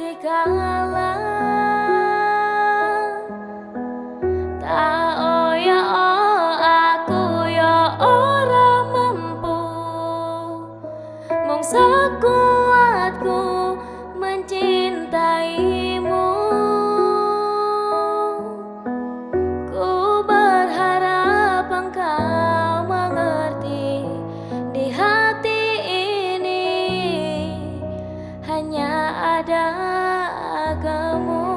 mesti kalah. Tak oyo aku yo ora mampu, mung sakuatku mencintaimu. Ku berharap engkau mengerti, di hati ini hanya ada kamu.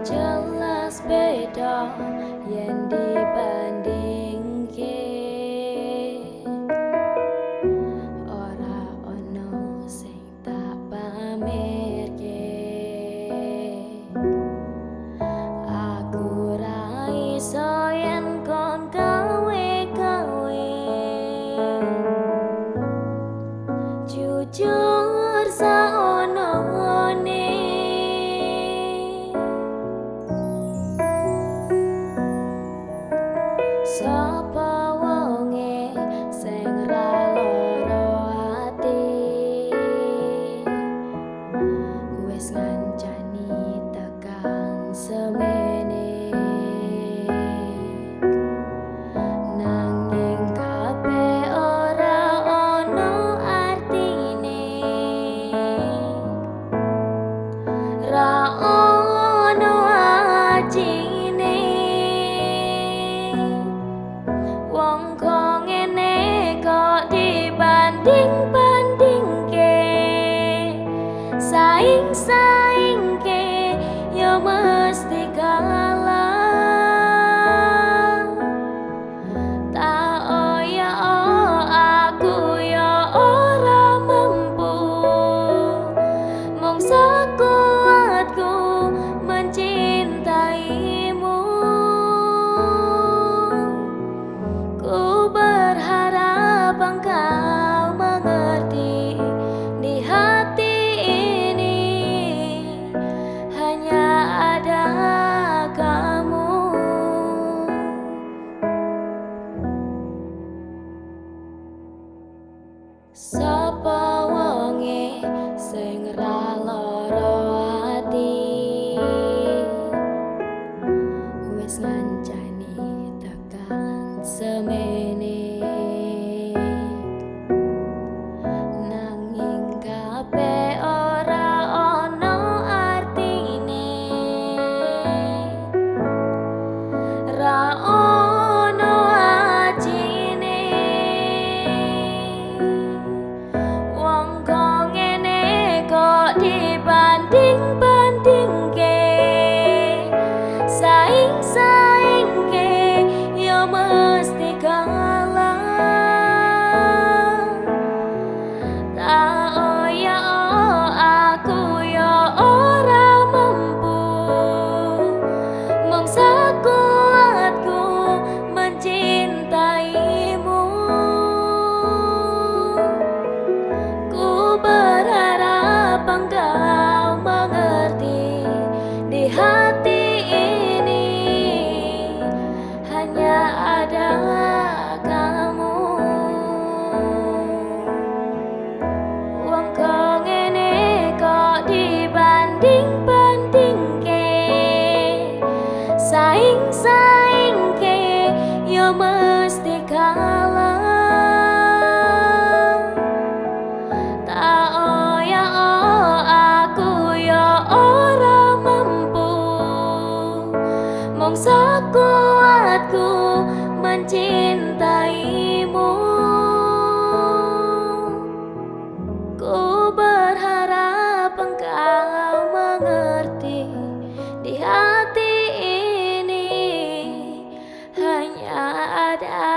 Jelas beda yen dibandingke, ora ono sing tak pamerke. Aku ra iso yen kon gawe-gawe, jujur saonone. Sapa wonge sing ra lara ati, wis ngancani tekan semene. Nanging kabeh ora ono artine, ra ono ajine. Wong kok ngene kok dibanding-bandingke, saing-saingke yo mesti kalah. Tak oyo aku yo ora mampu, mung sakuatku mencintaimu. Ku berharap engkau mengerti, di hati ini hanya ada kamu. Sapa wonge sing ra lara ati, wis ngancani tekan semene. Nanging kabeh ora ono artine, ra ono ajine. Wong kok ngene kok dibanding-bandingke, saing-saingke yo mesti kalah. Tak oyo aku yo ora mampu, mung sakuatku mencintaimu. Ku berharap engkau mengerti, di hati ini hanya ada kamu. Wong kok ngene kok dibanding-bandingke, saing-saingke yo mesti kalah. Tak oyo aku yo ora mampu, mung sakuatku mencintaimu. Ku berharap engkau mengerti, di hati ini hanya ada